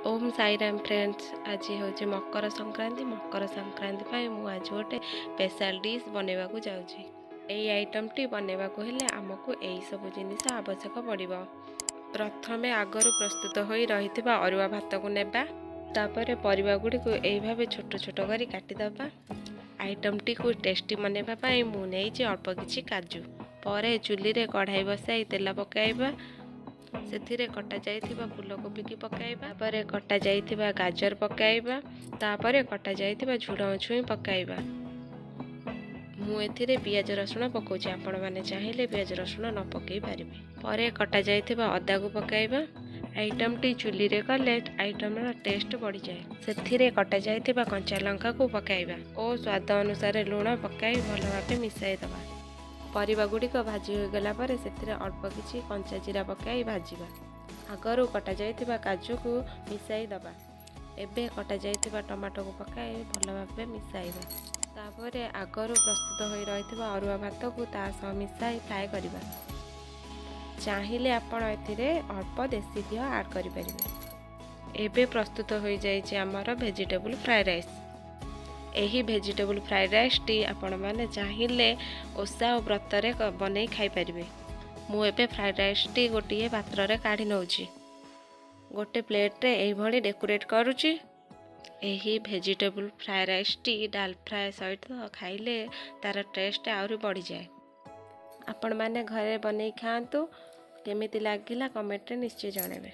Om Sai Ram friends, ଆଜି ହେଉଛି ମକର ସଂକ୍ରାନ୍ତି। ମକର ସଂକ୍ରାନ୍ତି ପାଇଁ ମୁଁ ଆଜି ଗୋଟେ ସ୍ପେଶାଲ୍ ଡିଶ୍ ବନେଇବାକୁ ଯାଉଛି। ଏଇ ଆଇଟମ୍ଟି ବନେଇବାକୁ ହେଲେ ଆମକୁ ଏଇସବୁ ଜିନିଷ ଆବଶ୍ୟକ ପଡ଼ିବ। ପ୍ରଥମେ ଆଗରୁ ପ୍ରସ୍ତୁତ ହୋଇ ରହିଥିବା ଅରୁଆ ଭାତକୁ ନେବା। ତାପରେ ପରିବା ଗୁଡ଼ିକୁ ଏଇ ଭାବେ ଛୋଟ ଛୋଟ କରି କାଟିଦେବା। ଆଇଟମ୍ଟିକୁ ଟେଷ୍ଟି ବନେଇବା ପାଇଁ ମୁଁ ନେଇଛି ଅଳ୍ପ କିଛି କାଜୁ। ପରେ ଚୁଲିରେ କଢ଼ାଇ ବସାଇ ତେଲ ପକାଇବା। ସେଥିରେ କଟା ଯାଇଥିବା ଫୁଲକୋବିକି ପକାଇବା, ତାପରେ କଟା ଯାଇଥିବା ଗାଜର ପକାଇବା, ତାପରେ କଟା ଯାଇଥିବା ଝୁଡ଼ଙ୍ଗ ଛୁଇଁ ପକାଇବା। ମୁଁ ଏଥିରେ ପିଆଜ ରସୁଣ ପକାଉଛି, ଆପଣମାନେ ଚାହିଁଲେ ପିଆଜ ରସୁଣ ନ ପକାଇ ପାରିବେ। ପରେ କଟା ଯାଇଥିବା ଅଦାକୁ ପକାଇବା। ଆଇଟମ୍ଟି ଚୁଲିରେ କଲେ ଆଇଟମ୍ର ଟେଷ୍ଟ ବଢ଼ିଯାଏ। ସେଥିରେ କଟା ଯାଇଥିବା କଞ୍ଚା ଲଙ୍କାକୁ ପକାଇବା ଓ ସ୍ୱାଦ ଅନୁସାରେ ଲୁଣ ପକାଇ ଭଲ ଭାବେ ମିଶାଇ ଦେବା। ପରିବା ଗୁଡ଼ିକ ଭାଜି ହୋଇଗଲା ପରେ ସେଥିରେ ଅଳ୍ପ କିଛି କଞ୍ଚା ଜିରା ପକାଇ ଭାଜିବା। ଆଗରୁ କଟା ଯାଇଥିବା କାଜୁକୁ ମିଶାଇ ଦେବା। ଏବେ କଟା ଯାଇଥିବା ଟମାଟୋକୁ ପକାଇ ଭଲ ଭାବେ ମିଶାଇବା। ତାପରେ ଆଗରୁ ପ୍ରସ୍ତୁତ ହୋଇ ରହିଥିବା ଅରୁଆ ଭାତକୁ ତା ସହ ମିଶାଇ ଫ୍ରାଏ କରିବା। ଚାହିଁଲେ ଆପଣ ଏଥିରେ ଅଳ୍ପ ଦେଶୀ ଘିଅ ଆଡ଼୍ କରିପାରିବେ। ଏବେ ପ୍ରସ୍ତୁତ ହୋଇଯାଇଛି ଆମର ଭେଜିଟେବୁଲ୍ ଫ୍ରାଏ ରାଇସ୍। ଏହି ଭେଜିଟେବୁଲ୍ ଫ୍ରାଏଡ଼୍ ରାଇସ୍ଟି ଆପଣମାନେ ଚାହିଁଲେ ଓଷା ଓ ବ୍ରତରେ ବନେଇ ଖାଇପାରିବେ। ମୁଁ ଏବେ ଫ୍ରାଏଡ଼୍ ରାଇସ୍ଟି ଗୋଟିଏ ପାତ୍ରରେ କାଢ଼ି ନେଉଛି। ଗୋଟେ ପ୍ଲେଟ୍ରେ ଏଇଭଳି ଡେକୋରେଟ୍ କରୁଛି। ଏହି ଭେଜିଟେବୁଲ୍ ଫ୍ରାଏ ରାଇସ୍ଟି ଡାଲ ଫ୍ରାଏ ସହିତ ଖାଇଲେ ତା'ର ଟେଷ୍ଟ ଆହୁରି ବଢ଼ିଯାଏ। ଆପଣମାନେ ଘରେ ବନେଇ ଖାଆନ୍ତୁ। କେମିତି ଲାଗିଲା କମେଣ୍ଟରେ ନିଶ୍ଚୟ ଜଣାଇବେ।